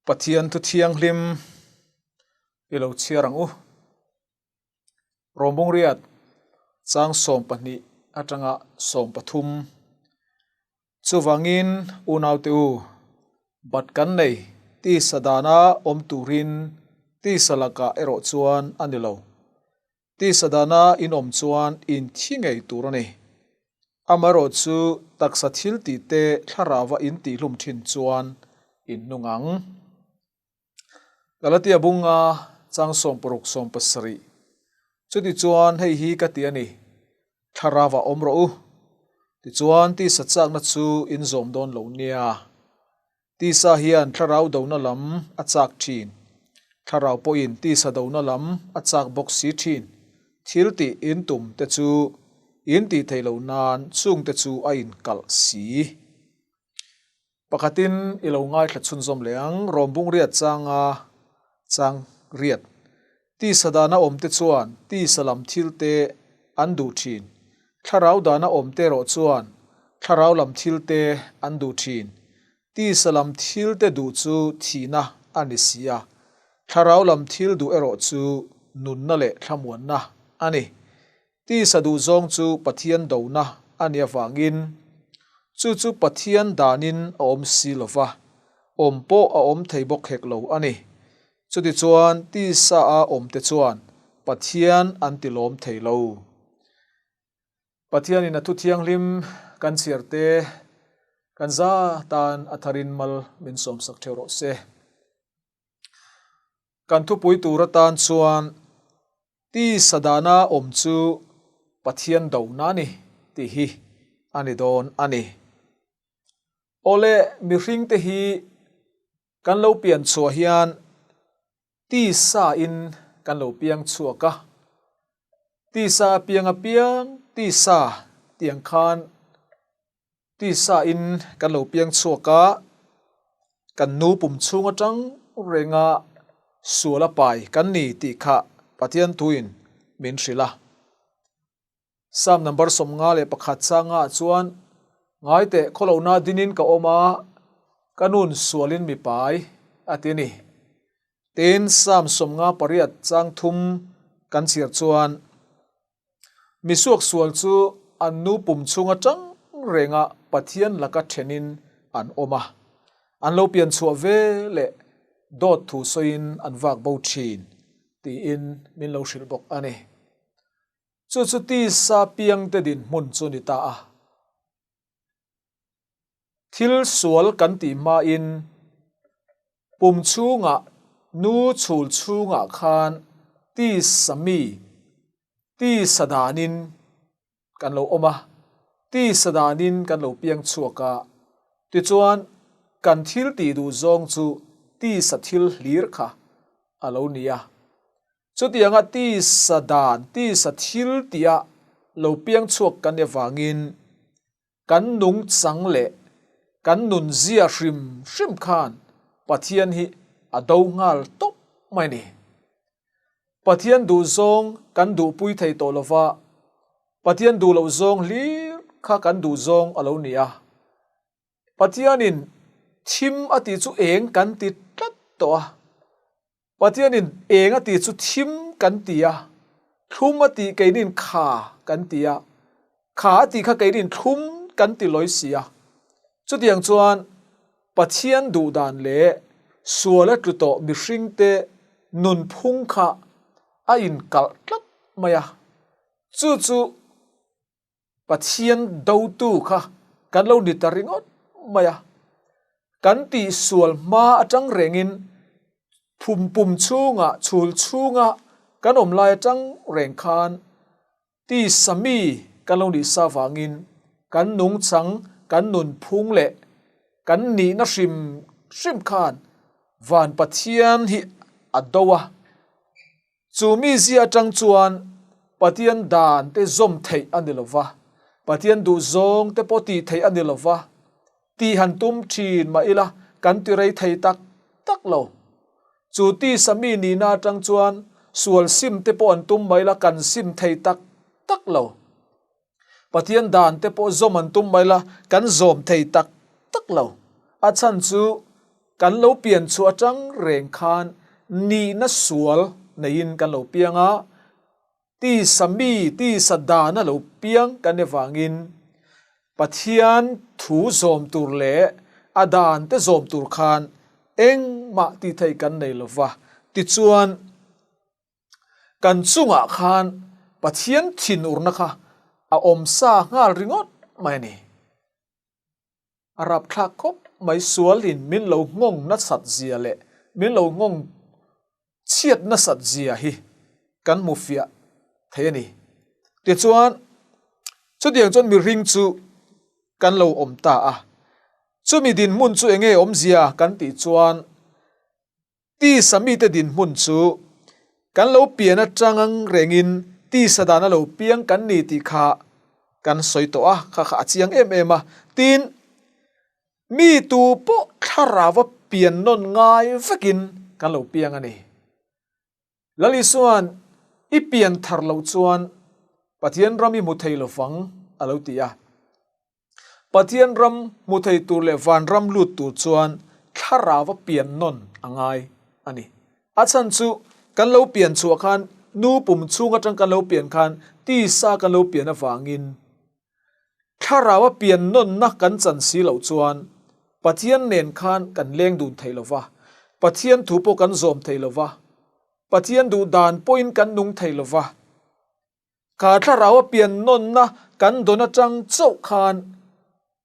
Pathian thu thianghlim i lo chhiar ang u. Rawmbung riat chang 12 atanga 13. Chuvangin unaute u, bat kan nei tisa dana awm turin tisa lakah erawh chuan a ni lo. Tisa dana in awm chuan in thi ngei tur a ni. Amaherawhchu taksa thil tih te thlarauva in tihhlum thin chuan in nung ang. Galatia bunga chang 16 17 Chutichuan hei hi ka ti a ni, thlarauva awm rawh u. Tichuan tisa chakna chu in zawm dawn lo nia. Tisa hian thlarau dona lam a chak thin. Thlarau pawhin tisa dona lam a chak bawk si thin. Thil tih in tum te chu in tih theih loh nan chung te chu a inkalh si. Pakhatin i lo ngaithla chhunzawm leh ang, Rawmbung riat changa chang riat. Tisa dana awm te chuan tisa lam thil te an duh thin. Thlarau dana awm te erawh chuan thlarau lam thil te an duh thin. Tisa lam thil te duh chu thihna a ni si a, thlarau lam thil duh erawh chu nunna leh thlamuanna a ni. Tisa duh zawng chu Pathian dona a nih avangin chu chu Pathian danin a awm si lo va, awm pawh a awm thei bawk hek lo a ni. Chutichuan tisa a awmte chuan Pathian an ti lawm thei lo. Pathianin a thu thianghlim kan chhiar te kan za tan a tharin mal min sawmsak theuh rawh se. Kan thupui tur atan chuan tisa dana awm chu Pathian dona a ni tih hi a ni dawn a ni. Awle mihringte hi kan lo pian chhuah hian tisa in kan lo piang chhuak a, tisa a piang apiang tisa tiang khan Tisa in kan lo piang chhuak a, kan nu pum chhung atang renga sual a pai kan ni tih kha Pathian thuin min hrilh a. Psalm number 51 changa ah chuan, Ngaiteh khawlohna dinin ka awm a, ka nun sualin mi pai, a ti a ni. Tin, Psalm 58 chang thum kan chhiar chuan, Mi suaksual chu an nu pum chhung atang renga Pathian laka thenin an awm a, an lo pian chhuah ve leh dawt thu sawiin an vak bo thin tiin min lo hrilh bawk a ni. Chu chu tisa piangte dinhmun chu ni ta a. Thil sual kan tih hmain pum chhungah nu chhul chhungah khan tisa mi, tisa danin kan lo awm a, tisa danin kan lo piang chhuak a, tichuan kan thil tih duh zawng chu tisa thil hlir kha a lo ni a. Chutianga tisa dan, tisa thil tih a lo piang chhuak kan nih avangin Kan nungchang leh kan nunzia hrim hrim khan Pathian hi a do nghal tawp mai ni. Pathian duh zawng kan duhpui thei tawh lova, Pathian duh loh zawng hlir kha kan duh zawng a lo ni a. Pathianin thim a tih chu eng kan ti tlat tawh a. Pathianin eng a tih chu thim kan ti a, thlum a tih keinin kha kan ti a, kha a tih kha keinin thlum kan ti lawi si a. Chutiang chuan Pathian duh dan leh sual a tlu tawh mihringte nunphung kha a inkalh tlat mai a. Chu chu Pathian dotu kha kan lo ni ta ringawt mai a, kan tihsual hma atang rengin phum pum chhungah, chhul chhunga kan awm lai atang reng khan tisa mi kan lo nih sa vangin kan nungchang, kan nunphung leh kan nihna hrim hrim khan van Pathian hi a do a. Chu mi zia atang chuan Pathian dan te zawm theih a ni lo va, Pathian duh zawng te pawh tih theih a ni lo va, tih han tum thin mah ila kan ti rei thei tak tak lo. Chu tisa mi nihna atang chuan sual sim te pawh an tum mah ila kan sim thei tak tak lo. Pathian dan te pawh zawm an tum mah ila kan zawm thei tak tak lo. A chhan chu. Kan lo pian chhuah atang reng khan nihna sual neiin kan lo piang a, tisa mi, tisa dana lo piang kan ni vangin Pathian thu zawm tur leh a dan te zawm tur khan engmah tih theih kan nei lo va. Tichuan, kan chungah khan Pathian thinurna kha a awm sa nghal ringawt mai a ni. A rapthlak khawp mai sualin min lo nghawng nasat zia leh min lo nghawng chhiat nasat zia hi kan hmu fiah thei a ni. Tichuan, chutiang chuan mihring chu kan lo awm ta a. Chumi dinhmun chu enge awmzia kan tih chuan, Tisa mite dinhmun chu kan lo pian atang ang rengin tisa dana lo piang kan ni tih kha kan sawi tawh a, kha kha a chiang em em a. Tin, mi tu pawh thlarau a pian nawn ngai vekin kan lo piang a ni. Lal Isua'n i pian thar loh chuan Pathian ram i hmu thei lo vang a lo ti a. Pathian ram hmu thei tur leh vanram lut tur chuan thlarau a pian nawn a ngai a ni. A chhan chu kan lo pian chhuah khan nu pum chhung atang kan lo pian khan tisa kan lo pian avangin thlarau a pian nawnna kan chan si loh chuan Pathian nen khan kan leng dun thei lo va, Pathian thu pawh kan zawm thei lo va, Pathian duh dan pawhin kan nung thei lo va. Kha thlarau a pian nawnna kan dawn atang chauh khan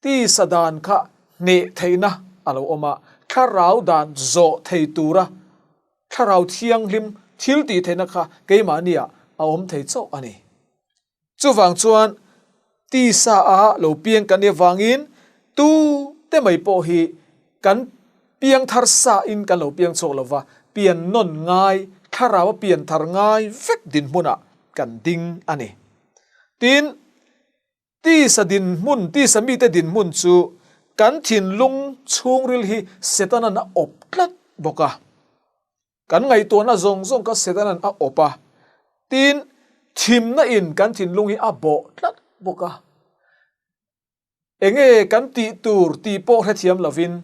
tisa dan kha hneh theihna a lo awm a, thlarau dan zawh thei tura thlarau thianghlim thil tih theihna kha keimahniah a awm thei chauh a ni. Chuvang chuan tisa a lo piang kan nih avangin tu te mai pawh hi kan Piang thar sa in kan lo piang chhuak lo va, pian nawn ngai, thlarau a pian thar ngai vek dinhmunah kan ding a ni. Tin, tisa dinhmun, tisa mite dinhmun chu kan thinlung chhungril hi Setanan a awp tlat bawk a. Kan ngaihtuahna zawng zawng kha Setanan a awp a. Tin, thimna in kan thinlung hi a bawh tlat bawk a. Enge kan tih tur tih pawh hrethiam lovin,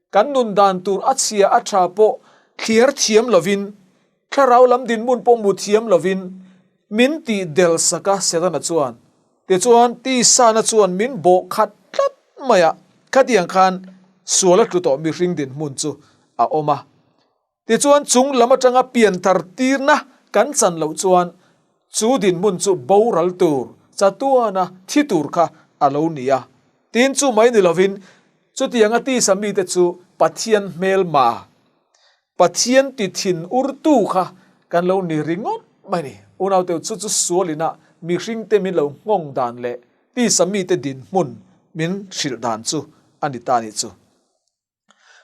kan nun dan tur a chhia a tha pawh thliar thiam lovin, thlarau lam dinhmun pawh mu thiam lovin min tih del sak a Setana chuan. Tichuan tisana chuan min bawh khat tlat mai a, khatiang khan sual a tlu tawh mihring dinhmun chu a awm a. Tichuan chung lam atanga pianthar tirna kan chan loh chuan chu dinhmun chu boral tur, chatuana thi tur kha a lo ni a. Tin chu mai ni lovin chutianga tisa mite chu Pathian hmelma, Pathian ti thin urtu kha kan lo ni ringawt mai ni. Unaute chu chu sualina mihringte min lo nghawng dan leh tisa mite dinhmun min hrilh dan chu a ni ta nih chu.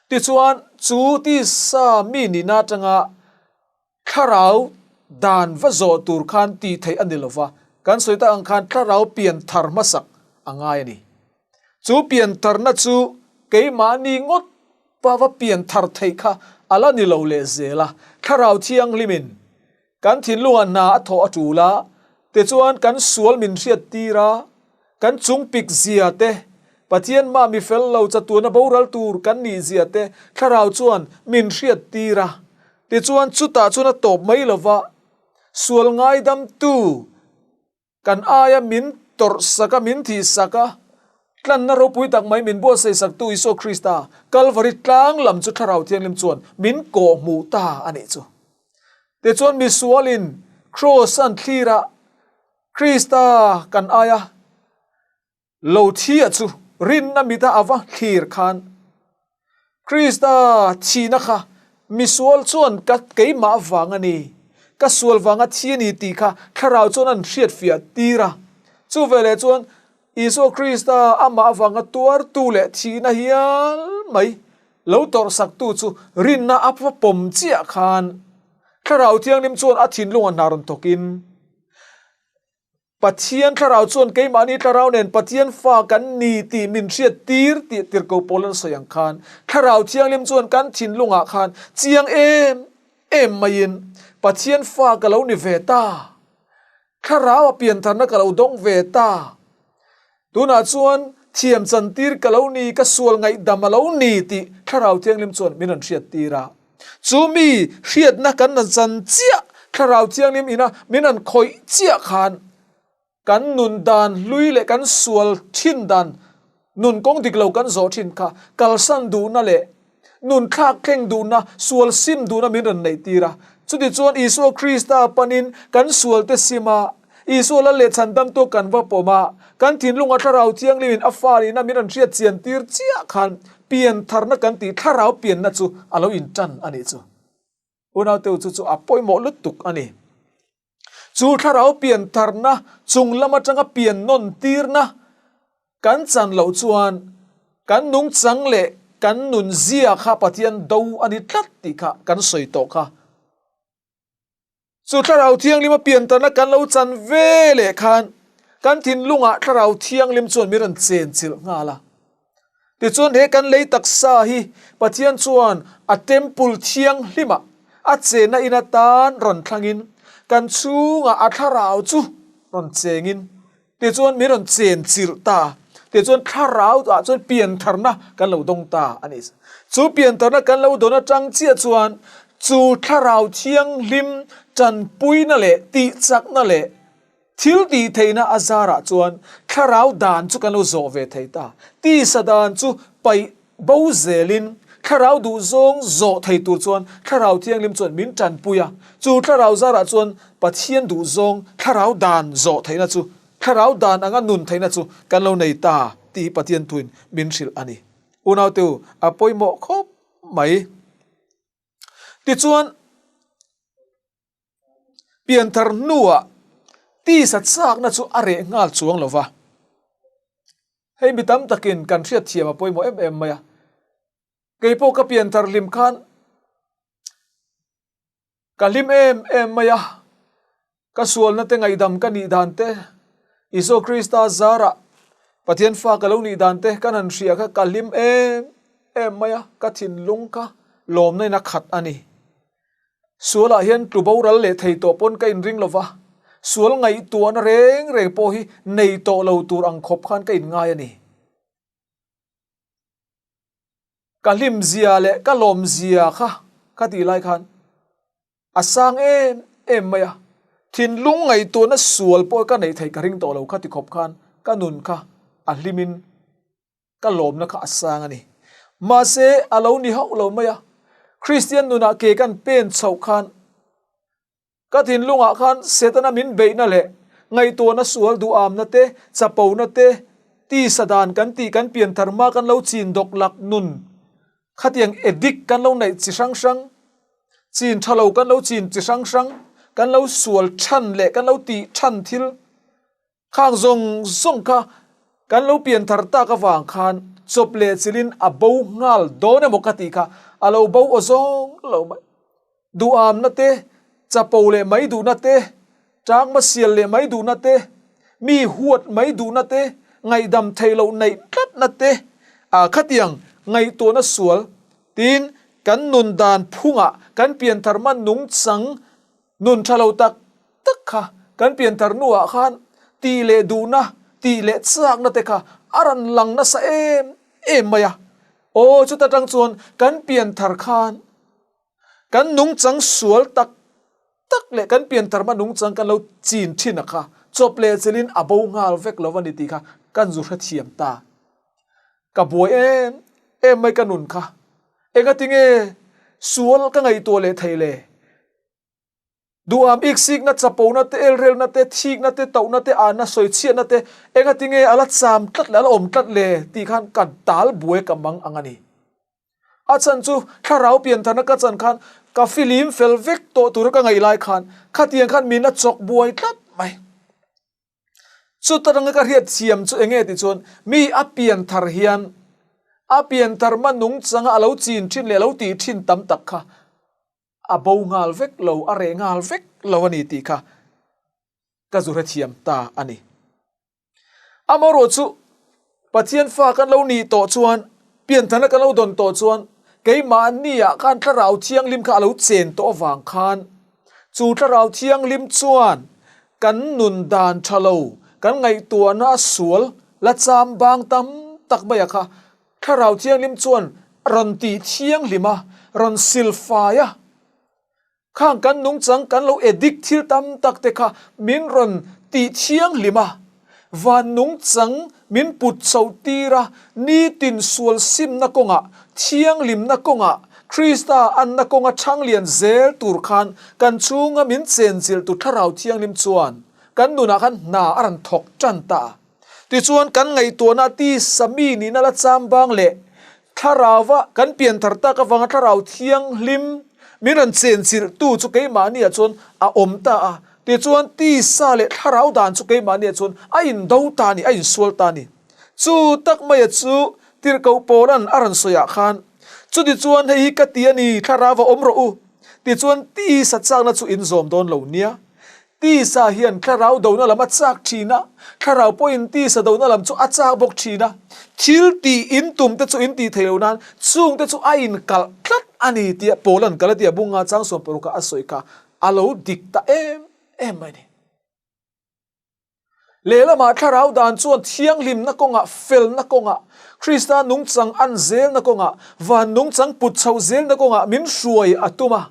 Tichuan, chu tisa mi nihna atanga thlarau dan va zawh tur khan tih theih a ni lo va, kan sawi tak ang khan thlarau pian thar hmasak a ngai a ni. Chu pian tharna chu keimahni ngawt pa va pian thar theih kha a la ni lo leh zel a, thlarau thianghlimin Kan thinlungah hna a thawh a tul a, tichuan kan sual min hriat tir a, kan chung pik zia te, Pathian mah mi fel lo chatuana boral tur kan nih zia te thlarau chuan min hriat tir a, tichuan chutah chuan a tawp mai lova sual ngaidamtu Kan aia min tawrh sak a, min thih sak a, tlanna ropui tak mai min buatsaih saktu Isua Krista, Kalvari tlang lam chu Thlarau Thianghlim chuan min kawh hmuh ta a nih chu. Tichuan misualin Kraws an thlir a, Krista kan aia Lo thia chu rinna mita a va thlir khan Krista thihna kha misual chuan ka keimah vang a ni, ka sual vanga thi a ni tih kha thlarau chuan an hriatfiah tir a. Chu veleh chuan Isua Krista amah avanga tuartu leh thihna hial mai lo tawrhsaktu chu rinna a va pawm chiah khan Thlarau Thianghlim chuan a thinlunga hna rawn thawkin, Pathian thlarau chuan keimahni thlarau nen Pathian fa kan ni tih min hriat tir tih tirhko pawl an sawi ang khan thlarau thianghlim chuan kan thinlungah khan chiang em em maiin Pathian fa ka lo ni ve ta, thlarau a piantharna ka lo dawng ve ta, tunah chuan thiam chantir ka lo ni, ka sual ngaihdam a lo ni tih Thlarau Thianghlim chuan min rawn hriattir a. Chu mi hriatna kan rawn chan chiah, Thlarau Thianghlim ina min rawn khawih chiah khan kan nun dan hlui leh kan sual thin dan nun kawng dik lo kan zawh thin kha kalsan duhna leh nun thlak thleng duhna, sual sim duhna min rawn neih tir a. Chutichuan Isua Krista panin kan sualte sim a, Isua lal leh chhandamtu kan va pawm a, kan thinlunga Thlarau Thianghlimin a fa nihna min rawn hriat chian tir chiah khan piantharna kan tih Thlarau pianna chu a lo intan a nih chu. Unauteu chu chu a pawimawh lutuk a ni. Chu Thlarau piantharna chung lam atanga pian nawn tirna kan chan loh chuan kan nungchang leh kan nunzia kha Pathian do a ni tlat tih kha kan sawi tawh kha. Chu Thlarau Thianghlim a piantarna kan lo chan ve leh khan kan thinlungah Thlarau Thianghlim chuan min rawn chenchilh nghal a. Tichuan he kan lei taksa hi Pathian chuan a temple thianghlimah a chenna in atan rawn thlangin kan chhungah a thlarau chu rawn chengin Tichuan min rawn chen chilh ta. Tichuan thlarau ah chuan piantharna kan lo dawng ta a ni. Chu piantharna kan lo dawn atang chiah chuan chu thlarau thianghlim tanpuina leh tihchakna leh thil tih theihna a zarah chuan thlarau dan chu kan lo zawh ve thei ta. Tisa dan chu paih Bo zelin Thlarau duhzawng zawh thei tur chuan Thlarau Thianghlim chuan min tanpui a, chu Thlarau zarah chuan Pathian duhzawng Thlarau dan zawh theihna chu, Thlarau dan anga nun theihna chu kan lo nei ta tih hi Pathian thuin min hrilh a ni. Unauteu, a pawimawh khawp mai. Tichuan, Pianthar hnuah tisa chakna chu a reh nghal chuang lo va. Hei mi tam takin kan hriatthiam a pawimawh em em mai a. Kei pawh ka pianthar hlim khan ka hlim em em mai a. Ka sualna te ngaihdam ka nih dan te, Isua Krista zarah Pathian fa ka lo nih dan te kan han hria kha ka hlim em em mai a, ka thinlung kha lawmna in a khat a ni. Sualah hian tlu boral leh thei tawh pawn ka inring lo va, sual ngaihtuahna reng reng pawh hi nei tawh lo tur ang khawp khan ka inngai a ni. Ka hlimzia leh ka lawmzia kha ka tih lai khan a sang em em mai a, thinlung ngaihtuahna sual pawh ka neih theih ka ring tawh lo kha ti khawp khan ka nun kha a hlimin Ka lawmna kha a sang a ni. Mahse, a lo ni hauh lo mai a. Kristian nunah ke kan pen chhoh khan ka thinlungah khan Setana min beihna leh ngaihtuahna sual duhamna te, chapona te, tisa dan kan tih kan pianthar hma kan lo chin dawk lak nun khatiang addict kan lo neih chi hrang hrang, chin tha lo kan lo chin chi hrang hrang, kan lo sual than leh kan lo tih than thil Khang zawng zawng kha kan lo pian thar tak avang khan chawp leh chilhin a bo nghal dawn emaw ka tih kha a lo bo aw zawng lo mai. Duhamna te, chapo leh mai duhna te, tangma sial leh mai duhna te, mi huat mai duhna te, ngaihdam theih loh neih tlatna te, ah khatiang ngaihtuahna sual tin kan nun dan phungah kan pian thar hman nungchang Nun tha lo tak tak kha kan pianthar hnuah khan tih leh duhna, tih leh chakna te kha a rawn lang nasa em em mai a. Aw chuta tang chuan kan pianthar khan kan nungchang sual tak tak leh kan pianthar hma nungchang kan lo chin thin a kha chawp leh chelin a bo nghal vek lo a ni tih kha kan zu hrethiam ta. Ka buai em em mai ka nun kha. Engatinge sual ka ngaihtuah leh thei le? Duham iksikna, chapona te, elrelna te, thikna te, tohna te, anna, sawichhiatna te, engatinge a la cham tlat le, a la awm tlat le tih khan ka dal buai ka mang ang a ni. A chhan chu thlarau piantharna ka chan khan ka filim fel vek tawh tura ka ngaih lai khan khatiang khan min a chawk buai tlat mai. Chuta ranga ka hriat thiam chu enge tih chuan mi a pianthar hian a pianthar hma nungchanga a lo chin thin leh a lo tih thin tam tak kha a bo nghal vek lo, a reh nghal vek lo a ni tih kha ka zu hrethiam ta a ni. Amaherawh chu Pathian fa kan lo nih tawh chuan, pianthana kan lo dawn tawh chuan keimahniah khan Thlarau Thianghlim kha a lo chen tawh avang khan chu Thlarau Thianghlim chuan kan nun dan tha lo, kan ngaihtuahna a sual la cham bang tam tak maia kha Thlarau Thianghlim chuan. rawn tih thianghlim a, rawn silfai a, Khang kan nungchang kan lo addict thil tam tak te kha min rawn tih thianghlim a, van nungchang min put chhoh tir a, nitin sual simna kawngah, thianghlimna kawngah, Krista anna kawnga thanglian zel tur khan kan chhunga min chenchilh tu Thlarau Thianghlim chuan kan nunah khan hna a rawn thawk tan ta a. Tichuan kan ngaihtuahna tisa mi nihna la chambang leh Thlarauva kan pianthar tak avanga Thlarau Thianghlim min rawn chenchilhtu chu keimahniah chuan a awm ta a, tichuan tisa leh Thlarau dan chu keimahniah chuan a indo ta a ni, a insual ta a ni. Chu tak maia chu Tirhkoh Paula'n a rawn sawiah khan, Chutichuan hei hi ka ti a ni, Thlarauva awm rawh u, tichuan tisa chakna chu in zawm dawn lo nia. Tisa hian thlarau dona lam a chak thin a, thlarau pawhin tisa dona lam chu a chak bawk thin a. Thil tih in tum te chu in tih theih loh nan chung te chu a inkalh tlat a ni tia Paula'n Galatia bunga chang 16 a sawi kha a lo dik ta em em mai a ni. Lehlamah thlarau dan chuan thianghlimna kawngah, felna kawngah, Krista nungchang an zelna kawngah, van nungchang put chhoh zelna kawngah min hruai a tum a.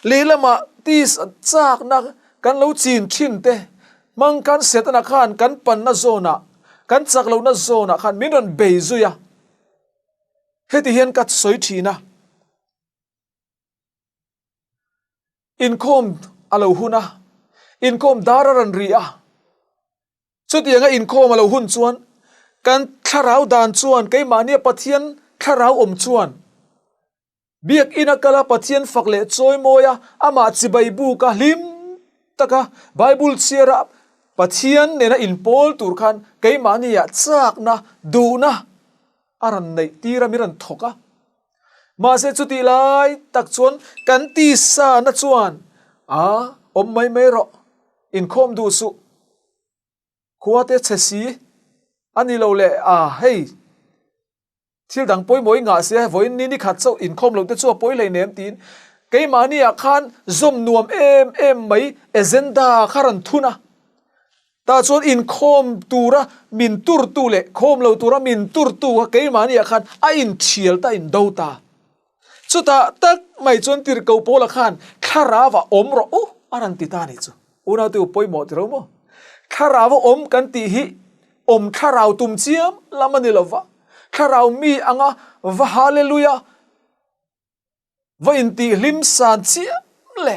Lehlamah tisa chakna kan lo chin thin te hmang khan Setana khan kan panna zawnah, kan chak lohna zawnah khan min rawn bei zui a. Heti hian ka sawi thin a. Inkhawm a lo hun a, inkhawm dar a rawn ri a. Chutianga inkhawm a lo hun chuan kan thlarau dan chuan keimahnia Pathian thlarau awm chuan Biakinn a kal a, Pathian fak leh chawimawi a, amah chibai buk a, hlim taka Bible chhiar a, Pathian nena inpawl tur khan keimahnia chakna, duhna a rawn neih tir a, mi rawn thawk a. Mahse chutih lai tak chuan kan tisa na chuan a awm mai mai rawh, inkhawm duh suh, khua te chhe si a ni lo leh a hei thil dang pawimawh i ngah sia vawiin ni ni khat chauh inkhawm loh te chu a pawi hleinem tiin keimahni ah khan zawm nuam em em mai agenda kha rawn thun a. Tah chuan inkhawm tura min turtu leh khawm lo tura min turtu kha keimahniah khan a inthial ta, a indo ta. Chutah tak mai chuan Tirhkoh Paula khan Thlarauah awm rawh u a rawn ti ta a nih chu. Unaute u pawimawh ti ro maw? Thlarau awm kan tih hi awm thlarau tum chiam lam a ni lo va, thlarau mi anga va hallelujah, Va intihhlim san chiam le.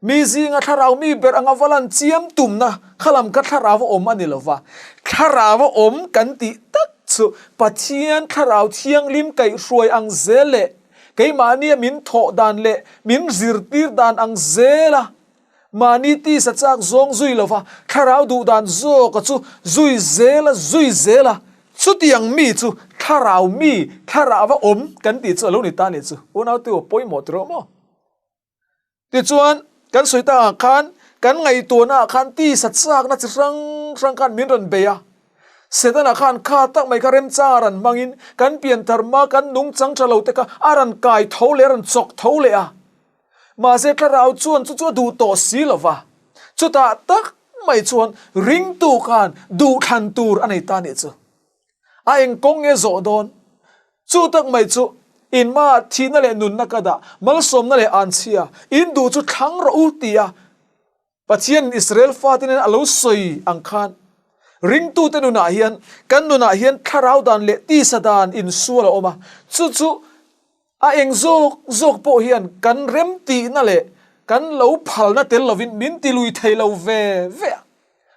Mi zinga thlarau mi ber anga va lan chiam tumna kha lam kha thlarau a awm a ni lova. Thlarau a awm kan tih tak chu Pathian thlarau thianghlim kaihhruai ang zel leh keimahnia min thawh dan leh min zirtir dan ang zela Mahni tisa chak zawng zui lova thlarau duh dan zawka chu zui zel a zui zel a, chutiang mi chu thlarau mi, thlarau a awm kan tih chu a lo ni ta nih chu. Unaute aw pawimawh ti rawh maw? Tichuan, kan sawi tak ang khan kan ngaihtuahna ah khan tisa chakna chi hrang hrang khan min rawn bei a. Setana khan kha tak mai kha remchang a rawn hmangin kan pianthar hma kan nungchang tha lo te kha a rawn kai tho leh a rawn chawk tho leh a. Mahse thlarau chuan chu chu a duh tawh si lo va, chutah tak mai chuan ringtu khan duhthlan tur a nei ta nih chu. A eng kawng nge zawh dawn? Chu tak mai chu inmah thihna leh nunna ka dah, malsawmna leh anchhia, in duh chu thlang rawh u tia Pathianin Israel fate nen a lo sawi ang khan ringtute nunah hian kan nunah hian thlarau dan leh tisa dan insual a awm a, chu chu a eng zawk zawk pawh hian kan remtihna leh kan lo phalna tel lovin min ti lui thei lo ve ve a.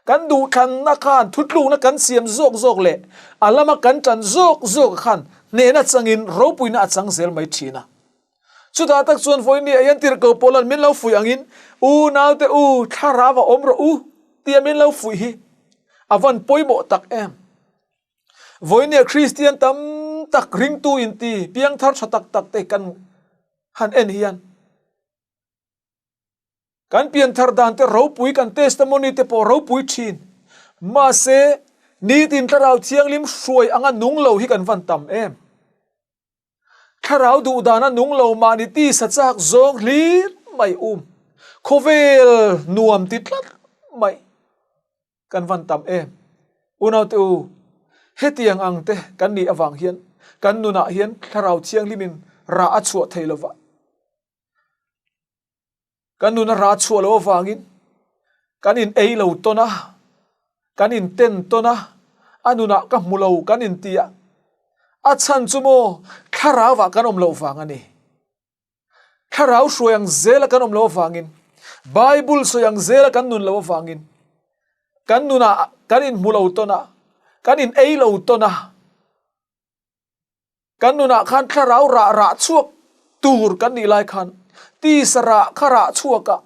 Kan duhthlanna khan thutlukna kan siam zawk zawk leh a lama kan tan zawk zawk khan hnehna changin ropuina a chang zel mai thin a. Chutah tak chuan vawiin ni ah hian Tirhkoh Paula'n min lo fuih angin, U naute u, thlarau a awm rawh u, tia min lo fuih hi a van pawimawh tak em? Vawiin ni ah Kristian tam tak ringtu inti piangthar tha tak tak te kan han en hian, Kan pianthar dan te ropui, kan testimony te pawh ropui thin. Mahse, nitin Thlarau Thianghlim hruai anga nung lo hi kan van tam em? Thlarau duh dana nung lo mahni tisa chak zawng hlir mai um. Khawvel nuam ti tlat mai. Kan van tam em? Unaute u, hetiang ang te kan nih avang hian. kan nunah hian Thlarau Thianghlimin rah a chhuah thei lo va. Kan nuna rah chhuah loh avangin kan in ei lo tawn a, kan in ten tawn a, a nunah ka hmu lo kan in ti a, a chhan chu maw thlarauah kan awm loh vang a ni. Thlarau hruai ang zela kan awm loh avangin, Bible sawi ang zela kan nun loh avangin, kan nunah kan in hmu lo tawn a, kan in ei lo tawn a, Kan nunah khan thlarau rah rah chhuak tur kan nih lai khan tisa rah kha rah chhuak a,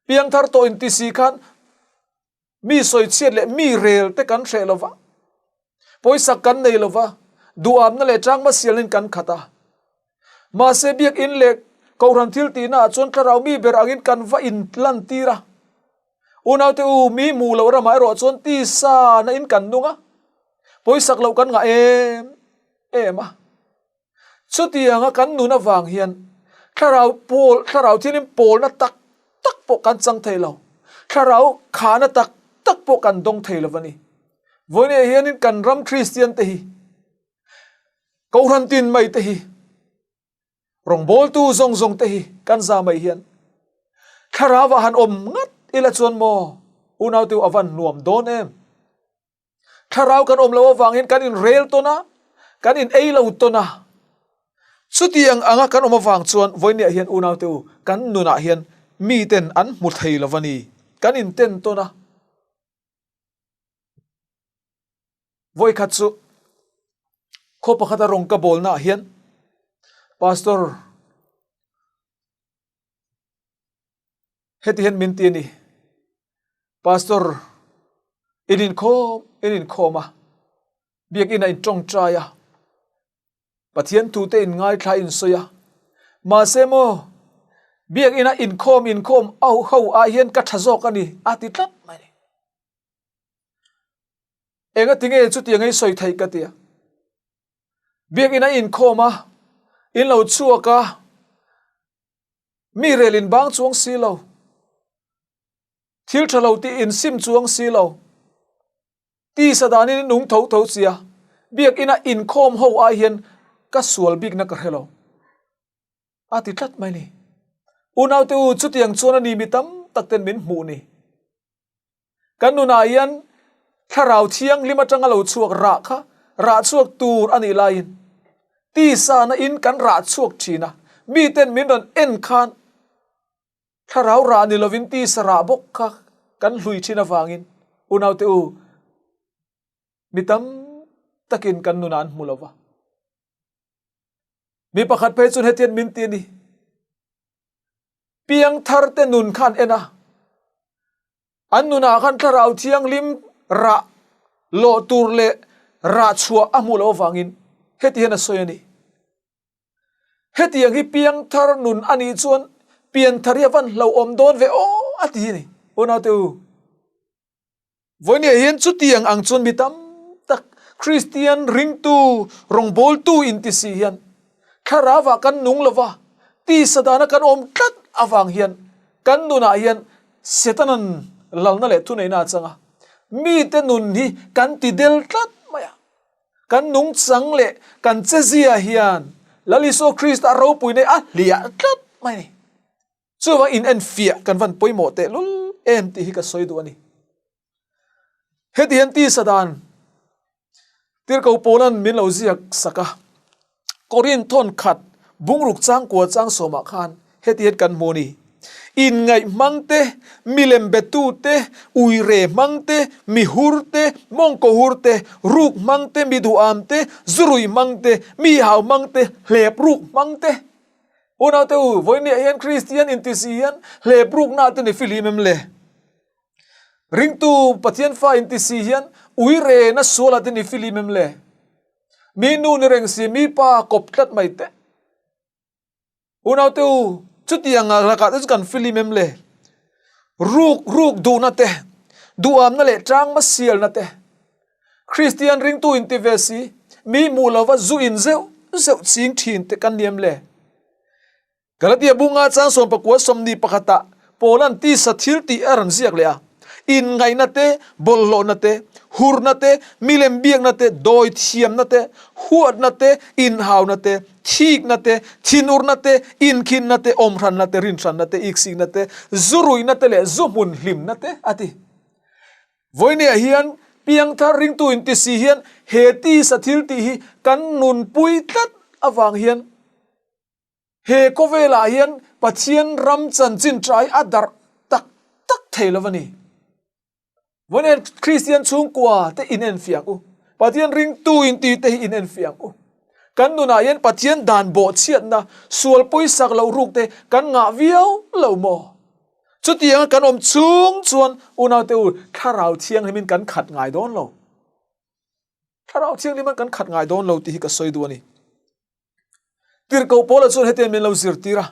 piangthar tawh inti si khan mi sawichhiat leh mi rel te kan hreh lo va, pawisak kan nei lo va, duhamna leh tangma sialin kan khat a. Mahse biakinn leh kohhran thil tihna ah chuan thlarau mi ber angin kan va inlantir a. Unaute u, mi hmuh loh ramah erawh chuan tisa na in kan nung a, pawisak loh kan ngah em em a. Chutianga kan nun avang hian thlarau pawl, thlarau thianghlim pawlna tak tak pawh kan chang thei lo, thlarau khahna tak tak pawh kan dawng thei lo a ni. Vawiinah hianin kan ram Kristian te hi, Kohhran tin mai te hi, Rawngbawltu zawng zawng te hi kan za mai hian thlarau ah han awm ngat ila chuan maw unau te u a van nuam dawn em. Thlarau kan awm loh avangin kan in rel tawn a, kan in ei lo tawn a. Chutiang anga kan awm avang chuan vawinia hian unau te u kan nunah hian miten an hmu thei lo va ni, kan in ten tawn a. Vawikhat chu khaw pakhata rawng ka bawlnaah hian Pastor heti hian min ti a ni, Pastor in inkhawm in inkhawm a, biakinn ah in tawngtai a, Pathian thute in ngaithla in sawi a, mahse maw biakinn ah inkhawm inkhawm ho ah hian ka tha zawk a ni a ti tlat mai a ni. Enga tinge chutiang ei sawi theih ka tia. Biakinn a inkhawm a, in lo chhuak a, mi rel in bang chuang si lo, thil tha lo tih in sim chuang si lo, tisa danin in nung tho tho sia, biakinn a inkhawm ho ai hian ka sual bikna ka hre lo. A ti tlat mai ni. Unaute u, chutiang chuan a ni mi tam tak ten min hmuh ni. Kan nunah hian thlarau thianghlim atanga lo chhuak rah kha rah chhuak tur a nih laiin tisa na in kan rah chhuak thin a, miten min rawn en khan thlarau rah ni lovin tisa rah bawk kha kan hlui thin avangin unaute u mi tam takin kan nunah an hmu lo va. Mi pakhat phei chuan hetian min ti a ni. Piangthar te nun khan en a, an nunah khan thlarau thianghlim rah lawh tur leh rah chhuah a hmuh loh avangin heti hian a sawi a ni. Hetiang hi piangthar nun a nih chuan pianthar hi a van hlauhawm dawn ve aw a ti a ni. Unaute u. Vawinia hian chutiang ang chuan mi tam tak Kristian ringtu rawngbawltu inti si hian thlarauah kan nung lo va, tisa dana kan awm tlat avang hian kan nunah hian Setana'n lalna leh thuneihna a chang a, mite nun hi kan ti del tlat mai a. Kan nungchang leh kan chezia hian Lal Isua Krista ropuina hi a hliah tlat mai a ni. Chuvang in en fiah kan van pawimawh teh lul em tih hi ka sawi duh a ni. Heti hian tisa dan Tirhkoh Paula'n min lo ziak sak a, Korinth thawn khat bungruk changkua changsawmah khan heti hian kan hmu a ni, Inngaih hmang te, milem betu te, uire hmang te, mihur te, mawngkaw hur te, ruk hmang te, miduham te, zurui hmang te, mi hau hmang te, hlep ruk hmang te, Unaute u, vawinia hian Kristian inti si hian hlep rukna te ni fihlim em le? Ringtu Pathian fa inti si hian uire na suala te ni fihlim em le? Mi nu ni reng si mi pa kawp tlat mai te. Unaute u, chutiang lakah te chu kan fihlim em le? Ruk ruk duhna te, duhamna leh tangma sialna te, Kristian ringtu inti ve si, mi hmuh lova zu in zeuh zeuh ching thin te kan ni em le? Galatia bunga chang 11 pakhata Paula'n tisa thil tih a rawn ziak leh a. Inngaihna te, bawlhhlawhna te, hurna te, milem biakna te, dawithiamna te, huatna te, inhauna te, thikna te, thinurna te, inkhinna te, awmhranna te, rinhranna te, iksikna te, zu ruihna te leh zu hmun hlimna te, a ti. Vawinia hian piangthar ringtu inti si hian he tisa thil tih hi kan nunpui tlat avang hian he khawvelah hian Pathian ram chanchin ṭai a darh tak tak thei lo a ni. Vawinia Kristian chhungkua te inenfiah ang u. Pathian ringtu inti te hi inenfiah ang u. Kan nunah hian Pathian dan bawhchhiatna, sual pawisak loh ruk te kan ngah viau lo maw? Chutianga kan awm chhung chuan unaute u Thlarau Thianghlimin kan khat ngai dawn lo. Thlarau Thianghlimin kan khat ngai dawn lo tih hi ka sawi duh a ni. Tirhkoh Paula chuan hetiang min lo zirtir a,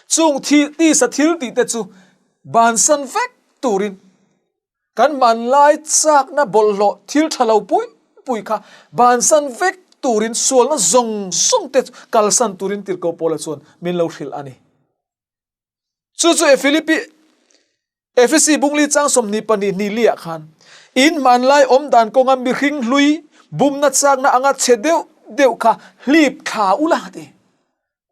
chung thi tisa thil tih te chu bansan vek turin kan hmanlai chakna bawlhhlawh thil tha lo pui pui kha bansan vek turin sualna zawng zawng te chu kalsan turin Tirhkoh Paula chuan min lo hrilh a ni. Chu chu e Philippi Efesi bungli chang 22 ni liah khan in hmanlai awm dan kawnga mihring hlui bumna chakna anga chhe deuh deuh kha hlip thla ula ti.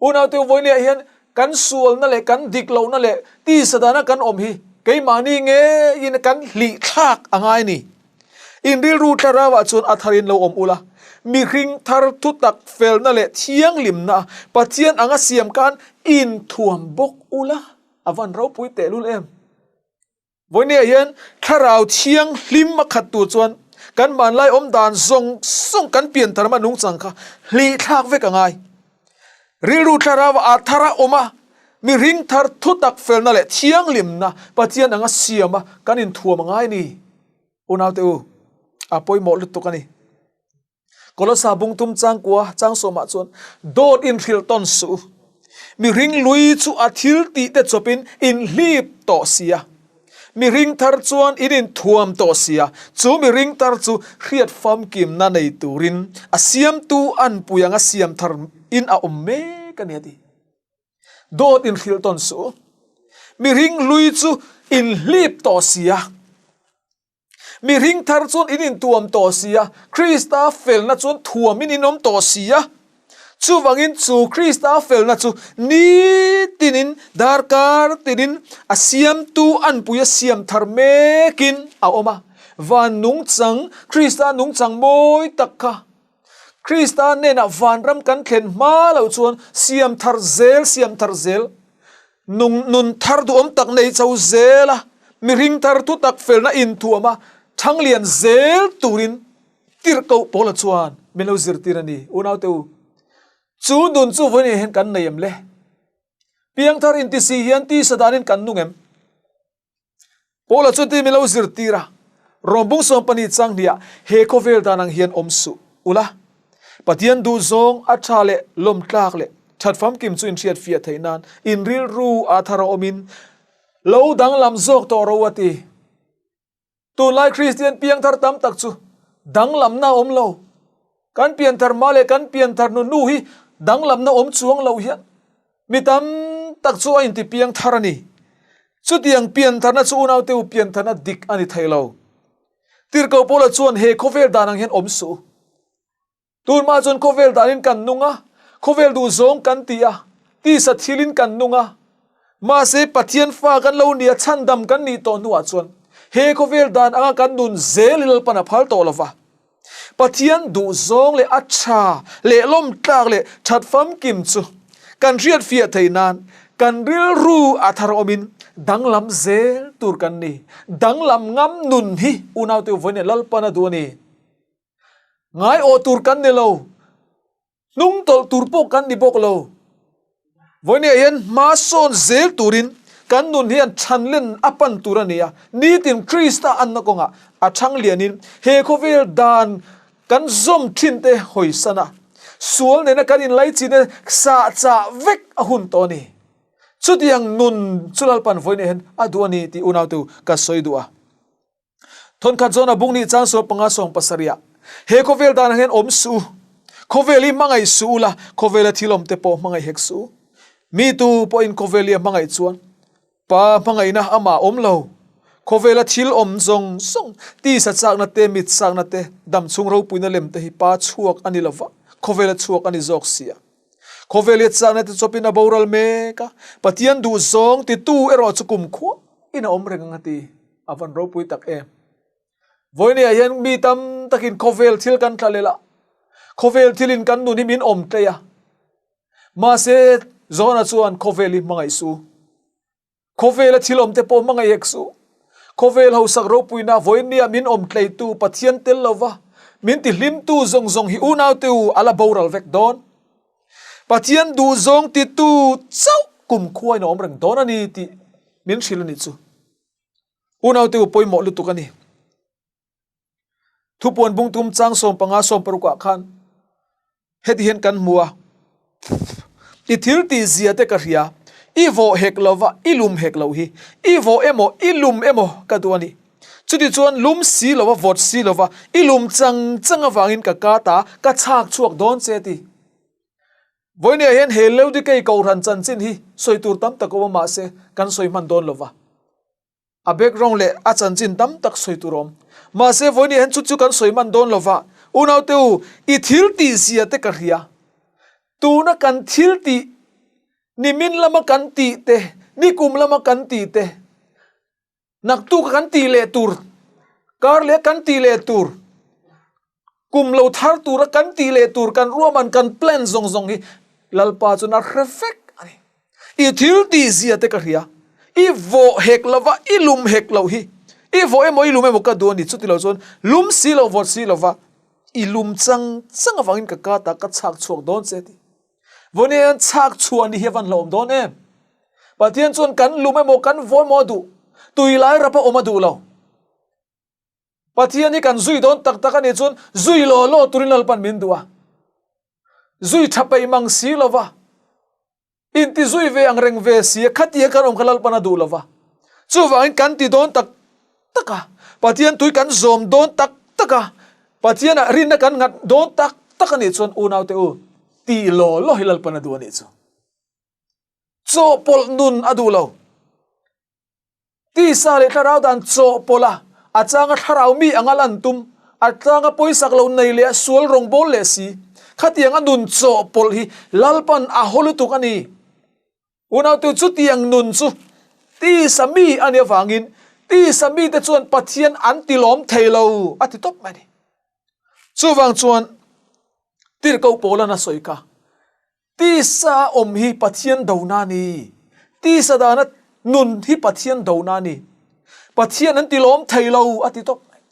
Unaute vawinia hian kan sualna leh kan dik lohna leh tisa dana kan awm hi keimahni ngeiin kan hlih thlak a ngai ni. In rilru thlarauah chuan a tharin lo awm ula, mihring thar thutak felna leh thianghlimna Pathian anga siam khan inthuam bawk ula, a van ropui tehlul em? Vawinia hian thlarau thianghlim a khat tur chuan kan hmanlai awm dan zawng zawng kan pian tharma nungchang kha hlihthlak vek a ngai. Rilru thlarauah a thar a awm a, mihring thar thutak felna leh thianghlimna Pathian anga siam a kan inthuam a ngai ni. Unaute u, a pawimawh lutuk a ni. Kolosa bungtum changkua changsawmah chuan dawt inhrilh tawn suh u. Mihring lui chu a thil tih te chawpin inhlip tawh si a. Mihring thar chuan in inthuam tawh si a, chu mihring thar chu hriat famkimna nei turin a siamtu anpui anga siam thar in a awm mek a ni a ti. Dawt inhrilh tawn suh u. Mihring hlui chu inhlip tawh si a. Mihring thar chuan in intuam tawh si a, Krista felna chuan thuamin in awm tawh si a. Chuvangin chu Krista felna chu nitinin, darkar tinin a siamtu anpui a siam thar mekin a awm a. Van nungchang, Krista nungchang mawi tak kha Krista hnenah vanram kan thlen hma loh chuan siam thar zel, siam thar zel, nung nun thar duhawm tak nei cho zel a, mihring thar thutak felna inthuam a, thanglian zel turin tirhkoh Paula chuan min lo zirtir a ni. Unaute u, chu nun chu vawiin hian kan nei em le? Piangthar inti si hian tisa danin kan nung em? Paula chuan tin min lo zirtir a, Rawmbung 12 chang hniah he khawvel dan ang hian awm suh ula, Pathian duhzawng a tha leh lawmtlak leh that famkim chu inhriat fiah theih nan in rilru a thar a awmin lo danglam zawk tawh ro a ti. Tunlai Kristian piangthar tam tak chu danglamna a awm lo. Kan pianthar hma leh kan pianthar hnu hnu hi danglamna awm chuang lo hian mi tam tak chu a inti piangthar a ni. Chutiang piantharna chu unaute u piantharna dik a ni thei lo. Tirhkoh Paula chuan he khawvel dan ang hian awm suh u. Tunhma chuan khawvel danin kan nung a, khawvel duhzawng kan ti a, tisa thilin kan nung a. Mahse Pathian fa kan lo nia chhandam kan nih tawh hnuah chuan he khawvel dan anga kan nun zel hi Lalpan a phal tawh lo va. Pathian duhzawng leh a tha leh lawmtlak leh that famkim chu kan hriatfiah theih nan kan rilru a thar awmin danglam zel tur kan ni. Danglam ngam nun hi unaute vawiin Lalpan a duh a ni. Ngaiawh tur kan ni lo. Hnung tawlh tur pawh kan ni bawk lo. Vawinia hian hma sawn zel turin kan nun hian chhanlen a pan tur a ni a. Nitin Krista anna kawngah a chhang lianin he khawvel dan kan zawm thin te hawisan a, sual nena kan inlaichin sah chah vek a hun tawh a ni. Chutiang nun chu Lalpan vawinia hian a duh a ni tih unautu ka sawi duh a. Thawnkhat zawn a bung nih chang sual panga sawng pasarih he khawvel dan ah hian awm suh u. Khawvel hi hmangaih suh u la, khawvela thil awm te pawh hmangaih hek suh u. Mi tu pawhin khawvel hi a hmangaih chuan Pa hmangaihna amah awm lo. Khawvela thil awm zawng zawng, tisa chakna te, mit chakna te, damchhung ropuina lem te hi Pa chhuak a ni lo va, khawvela chhuak a ni zawk si a. Khawvel hi a chakna te chawpin a boral mek a, Pathian duhzawng titu erawh chu kumkhua in a awm reng ang a ti. A van ropui tak em! Vawinia hian mi tam takin khawvel thil kan tla lel a, khawvel thilin kan nun hi min awm tlei a. Mahse, Johana chuan khawvel hi hmangaih su. Khawvela thil awmte pawh hmangaih hek suh. Khawvel hausak ropuina vawinia min awm tleitu Pathian tel lova min tihlimtu zawng zawng hi unaute u a la boral vek dawn. Pathian duhzawng titu chauh kumkhua in a awm reng dawn a ni tih min hrilh a nih chu. Unaute u pawimawh lutuk a ni. Thupuan bungtum chang 15 16 ah khan heti hian kan hmu a, I thil tih zia te ka hria, i vawh hek lo va, i lum hek lo hi, i vawh emaw, i lum emaw ka duh a ni. Chutichuan lum si lo va, vawt si lo va, i lum chang chang avangin ka ka ta, ka chhak chhuak dawn che ti. Vawinia hian he Laodikei Kohhran chanchin hi sawi tur tam tak awm a mahse kan sawi hman dawn lo va. A background leh a chanchin tam tak sawi tur a awm. Mahse, vawiin hian chu chu kan sawi man dawn lo va, Unaute u, i thil tih zia te ka hria. Tuna kan thil tih, nimin lama kan tih te, nikum lama kan tih te, naktuka kan tih leh tur, kar leh kan tih leh tur, Kum lo thar tura kan tih leh tur kan ruahman kan plan zawng zawng hi Lalpa chuan a hre vek a ni. I thil tih zia te ka hria. I vawh hek lova, i lum hek loh hi. I vawh emaw i lum emaw ka duh a ni. Chuti lo chuan lum si lo vawt si lova i lum chang chang avangin ka ka ta ka chhak chhuak dawn che ti. Vawiin chhak chhuah ni hi a van hlauhawm dawn em? Pathian chuan kan lum emaw kan vawh emaw a duh. Tui lai rapa awm a duh lo. Pathian hi kan zui dawn tak tak a nih chuan zui law law turin Lalpan min duh a. Zui tha peih mang si lo va, inti zui ve ang reng ve si a, khatiang kan awm kha Lalpan a duh lo va. Chuvangin kan ti dawn tak tak a, Pathian tui kan zawm dawn tak tak a, Pathianah rinna kan nghat dawn tak tak a nih chuan unaute u, ti law law hi Lalpan a duh a nih chu. Chawhpawlh nun a duh lo. Tisa leh thlarau dan chawhpawlh a, a changa thlarau mi anga lan tum, a tlanga pawisak lo nei leh a sual rawngbâwl leh si. Khatiang a nun chawhpawlh hi Lalpan a haw lutuk a ni. Unautu chutiang nun chu tisa mi a nih avangin tisa mite chuan Pathian an tilawm thei lo a ti tawp mai a ni. Chuvang chuan Tirhkoh Paula'n a sawi kha. Tisa awm hi Pathian dona a ni. Tisa dana nun hi Pathian dona a ni. Pathian an tilawm thei lo a ti tawp mai.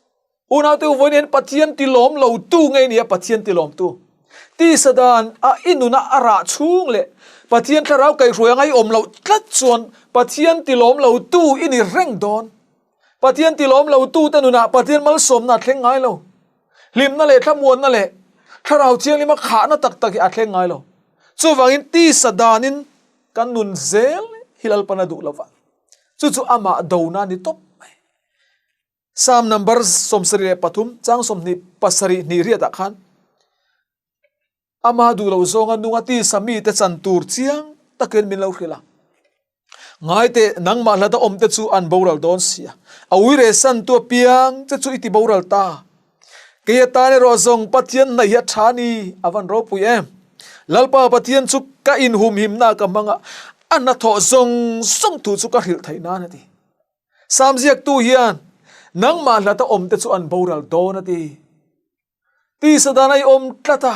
Unaute u vawiin hian Pathian tilawm lo tu ngei nia Pathian tilawm tu. Tisa dan a i nuna a rah chhung leh Pathian thlarau kaihhruai anga i awm loh tlat chuan Pathian tilawm lo tu i ni reng dawn. Pathian tilawm lo tu te nunah Pathian malsawmna a thleng ngai lo. Hlimna leh thlamuanna leh Thlarau Thianghlima khahna tak tak hi a thleng ngai lo. Chuvangin tisa danin kan nun zel hi Lalpan a duh lo va. Chu chu amah dona a ni tawp mai. Psalm number 73 chang 27 hnih riatah khan Ama duh loh zawnga nunga tisa mite chan tur chiang takin min lo hrilh a. Ngai teh, nangmah hlata awmte chu an boral dawn si a, a uire santu apiang che chu i ti boral ta. Kei atan erawh zawng Pathian hnaih hi a tha a ni, a van ropui em. Lalpa Pathian chu ka inhumhimna ka hmang a, a hnathawh zawng zawng thu chu ka hrilh theih nan a ti. Sam ziaktu hian, Nangmah hlata awmte chu an boral dawn a ti. Tisa dan a i awm tlat a,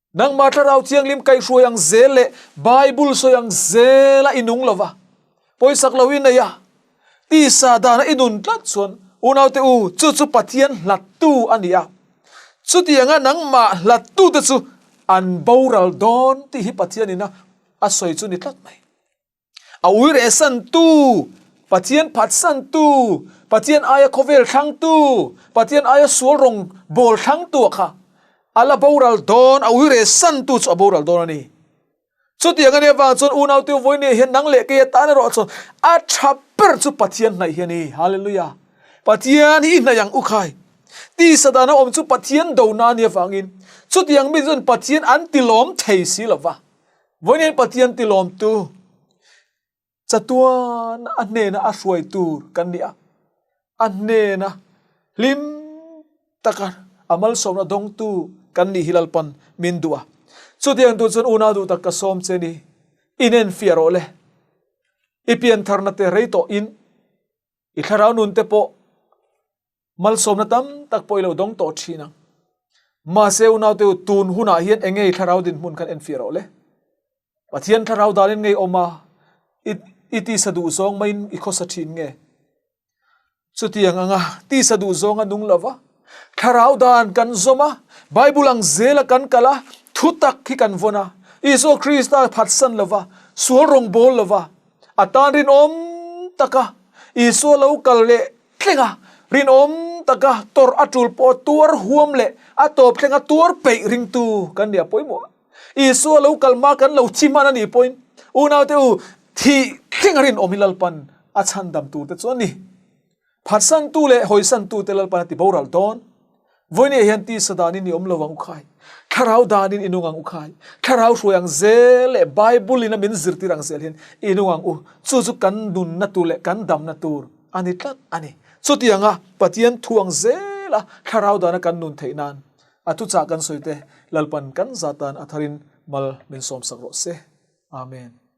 nangmah Thlarau Thianghlim kaihhruai ang zel leh Bible sawi ang zela i nung lova, pawisak lo i nei a, tisa dana i nun tlat chuan unaute u, chu chu Pathian hlattu a ni a. Chutianga nangmah hlattute chu an boral dawn tih hi Pathianin a sawi chu ni tlat mai. A ui rehsantu, Pathian phatsantu, Pathian aia khawvel thlangtu, Pathian aia sual rawng bawl thlangtu a kha a la boral dawn, a ui rehsantu chu a boral dawn a ni. Chutiang a nih avang chuan unaute vawinia hian nang leh kei atan erawh chuan a tha ber chu Pathian hnaih hi a ni. Hallelujah! Pathian hi i hnaih ang u khai. Tisa dana awm chu Pathian dona a nih avangin chutiang mi chuan Pathian an tilawm thei si lova. Vawiin Pathian tilawmtu chatuan a hnena a hruai tur kan ni a. A hnena hlim taka a malsawmna dawngtu kan nih hi Lalpan min duh a. Chutiang tur chuan unau duh tak ka sawm che ni, inenfiah rawh le. I piantharna te rei tawh in, i thlarau nun te pawh malsawmna tam tak pawh i lo dawng tawh thin ang. Mahse unaute u, tun hunah hian enge i thlarau dinhmun khan enfiah rawh le. Pathian thlarau danin ngei awm a, i i tisa duh zawng maiin i khawsa thin nge? Chutiang anga tisa duh zawng a nung lova, thlarau dan kan zawm a, Bible ang zela kan kal a, thutak hi kan vawn a, Isua Krista phatsan lova, sual rawngbawl lova, a tan rinawm taka Isua lo kal leh thleng a, rinawm taka tawrh a tul pawh tuar huam leh a tawp thlenga tuar peih ringtu kan nia pawimawh. Isua lo kal hma kan lo thi hman a nih pawhin unaute u thih thleng a rinawm hi Lalpan a chhandam tur te chu a ni. Phatsantu leh hawisantu te Lalpan a ti boral dawn. Vawinia hian tisa danin i awm lo ang u khai, thlarau danin i nung ang u khai, thlarau hruai ang zel leh Bible in a min zirtir ang zel hian i nung ang u. Chu chu kan nunna tur leh kan damna tur a ni tlat a ni. Chutianga Pathian thu ang zela thlarau dana kan nun theih nan A thuchah kan sawi te Lalpan kan zatan a tharin mal min sawmsak rawh se. Amen.